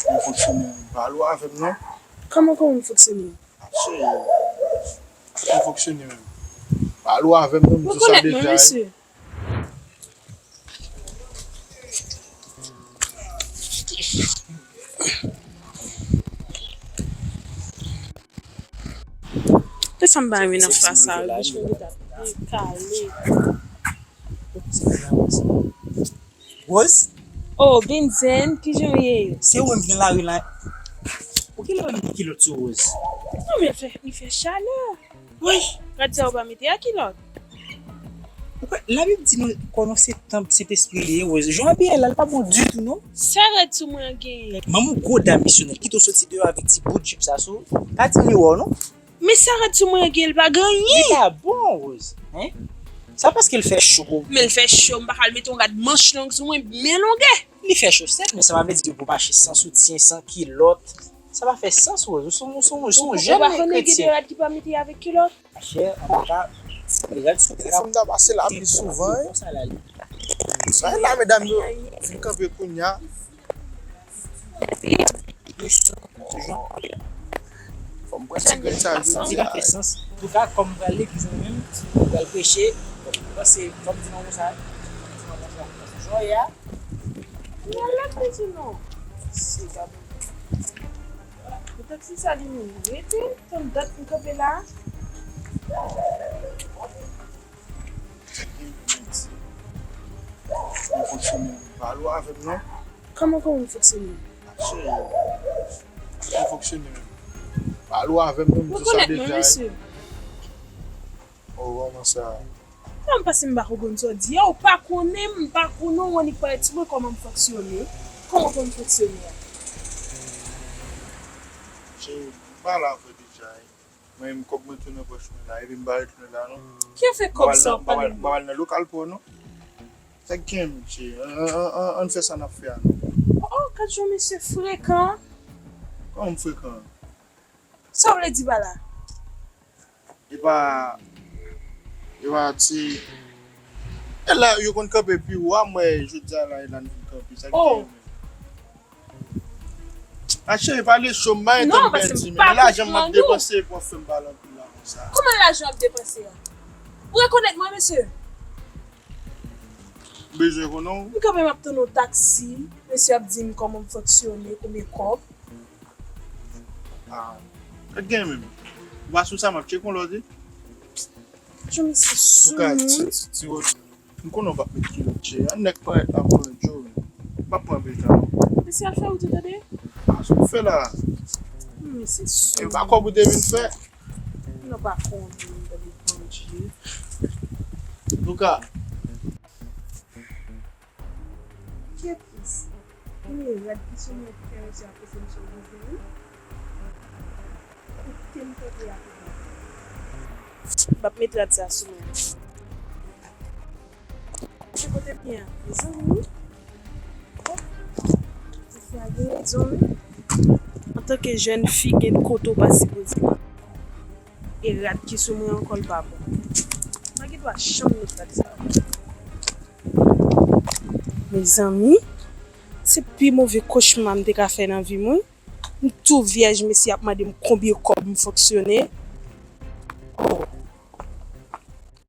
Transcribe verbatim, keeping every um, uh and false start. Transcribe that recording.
Mwen fonksyone menm. Pale w avè m non. Kòman, kòman m fonksyone? Cheri, mwen fonksyone menm. Pale w avè m non, m di sa deja. Mesye. Kisa m ba renmen nan fas sa yo, bich mwen gentan dekale. Rose? Oh, Benzen, kijan w ye? Se ou menm ki nan lari la. Pou ki lè w mete kilòt sou Rose? Non, men fè, li fè chalè. Wi. Gad sa ou pa mete a kilòt. Ou kwè, Labib di nou kò nou se tanp Sentespri li ye, Rose. Jan w abiye la, li pa bon ditou, non. Sa rèd sou mwen an genyen. Manman w gwo dam misyonè, kite w soti deyò avèk ti bout jip sa sou ou. Pa di m li wè w, non. Men sa rèd sou mwen an genyen, li pa gen anyen. Li pa bon, Rose. Hein? Sa paske l fè cho. Men l fè cho, m pa ka al mete yon rad manch long sou mwen, men longè. Li fè cho, sèt, men sa pa vle di ke pou w mache san soutyen, san kilòt. Sa pa fè sans, Rose. Ou se yon, ou se yon, ou se yon jèn kretyen. Ou pa konnen gen de rad ki pa mete avèk kilòt? Machè, antouka, rad sou tè a. Fanm ta pase la pli souvan, wi. Sa la, medam yo vin kanpe kounye a. Fò m pran ti grenn sa jodi a. Sa fè sans. Antouka, kòm m pral legliz mwen menm, m pral preche, m panse, fò m di nou konsa, jan w ye a, Nan lòt peyi non. Se pa bon. Poutèt se sa li menm rete, tann dat m kanpe la. Mwen fonksyone menm. Pale w avè m non. Kòman, kòman m fonksyone? Cheri, mwen fonksyone menm. Pale w avè m non, m di sa deja. Ou rekonèt mwen, mesye? Oh, kòman sa? Kòman m pase m pa konprann sa w di a? Ou pa konnen m, m pa konnen w annik pale sou mwen kòman m fonksyone. Kòman pou m fonksyone a? Cheri, m pale avè w deja, wi. Mwen menm kòb mwen tou nan pòch mwen la, epi m pa retounen la non. Ki afè kòb sa w ap pale m nan? M pa pral nan lokal pou w non. Sa k gen menm, cheri? Ann, ann, ann, ann fè sa n ap fè a non. Oh, oh, gad jan mesye frekan. Kòman m frekan? Sa w vle di pa la? E pa, e pa ti. E la, yo konn kanpe pi wo a, m wè jodi a la, e la n vin kanpe. Sa k gen menm? A cheri, pale cho, m pa gen tan m pèdi, men lajan m ap depanse pou w ap fè m pale anpil la konsa. Kòman lajan w ap depanse a? Ou rekonèt mwen, mesye? M bezwen konnen w. M kanpe m ap tann yon taksi, mesye ap di m kòman m fonksyone, konbyen kòb. Ah, sa k gen menm? Ou pa sou sa, m ap tcheke yon lòt wi. Jan misye sou moun. Antouka, ti, ti, ti Rod, m konnen w p ap met kilòt, cheri. An nèg parèt la, m konnen Joe, m p ap pran anpil tan non. Mesye al fè wout ou tande? Ah, sa w fè la? Misye sou moun. E pa kòb ou te vin fè? Non, pa konnen, m tande pandje. Antouka, Kèt, mesye. Kounye a rad ki sou mwen ki fè mesye ap pase m sou vizyon wi. Kote m kanpe a kote. M p ap met rad sa sou mwen. Se kote m ye a, mezanmi. Oh. Mesye a gen rezon wi. Antanke jèn fi, gen kote w pa sipoze. E rad ki sou mwen ankò, l pa bon. M pa gen dwa janm met rad sa. Mezanmi, se pi move kochma m te ka fè nan vi m wi. M tou vyèj, mesye ap mande m konbyen kòb m fonksyone.